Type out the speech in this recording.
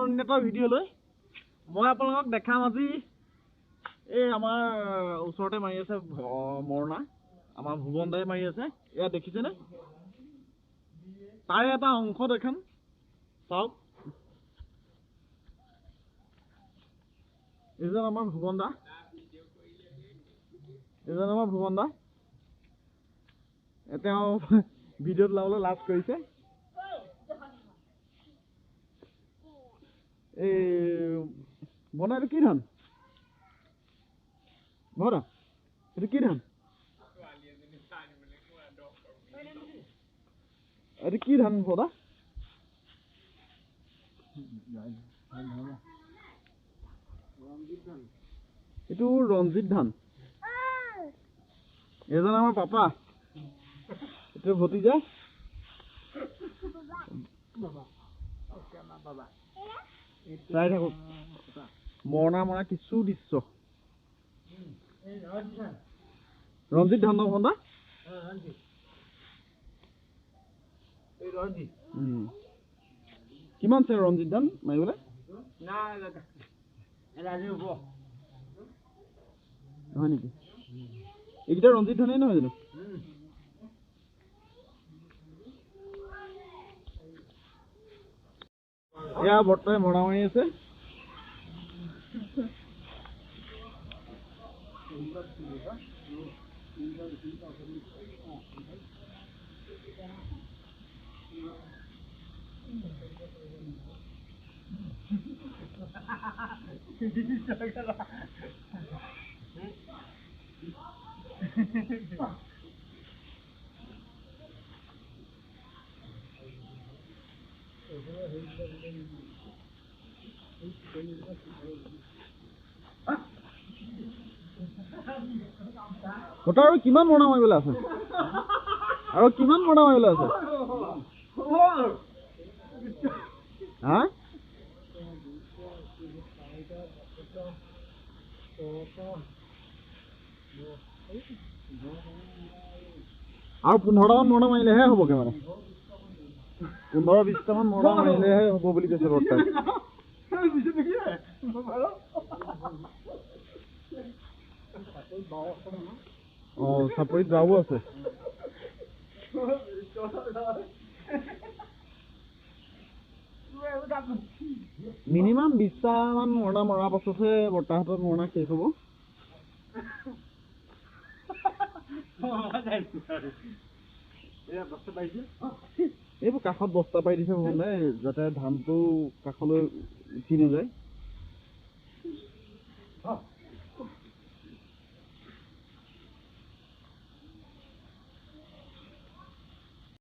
অন্য এটা ভিডিঅ' লৈ। মই আপোনালোকক দেখাম আজি এই আমাৰ ওচৰতে মাৰি আছে মৰণা, আমাৰ ভুৱন দাই মাৰি আছে, এয়া দেখিছেনে? তাৰে এটা অংশ দেখাম, চাওক। এইজন আমাৰ ভুৱন দা, এইজন আমাৰ ভুৱন দা। তেওঁ ভিডিঅ'ত ওলাবলৈ লাজ কৰিছে। এই বনা, এইটো কি ধান বনা? এইটো কি ধান? এইটো কি ধান বদা? এইটো ৰঞ্জিত ধান। এইজন আমাৰ পাপা, এইটো ভতিজা। চাই থাকক মৰণা মৰা কিছু দৃশ্য। ৰঞ্জিত ধান ন ভন্দা? কিমান আছে ৰঞ্জিত ধান মাৰিবলৈ? হয় নেকি? এইকেইটা ৰঞ্জিত ধানেই নহয় জানো? এয়া বৰ্তাই মৰণা মাৰি আছে। বৰ্তা আৰু কিমান মৰণা মাৰিবলৈ আছে? আৰু কিমান মৰণা মাৰিবলৈ আছে? হা? আৰু 15টামান মৰণা মাৰিলেহে হ'বগে, মানে 15-20টামান মৰণা মাৰিলেহে হ'ব বুলি কৈছে বৰ্তাই। অ, চাপৰিত বাবু আছে। মিনিমাম 20টামান মৰণা মৰাৰ পাছতহে বৰ্তাহঁতৰ মৰণা শেষ হ'ব। এইবোৰ কাষত বস্তা পাৰি দিছে ভুৱন দাই, যাতে ধানটো কাষলৈ উঠি নাযায়।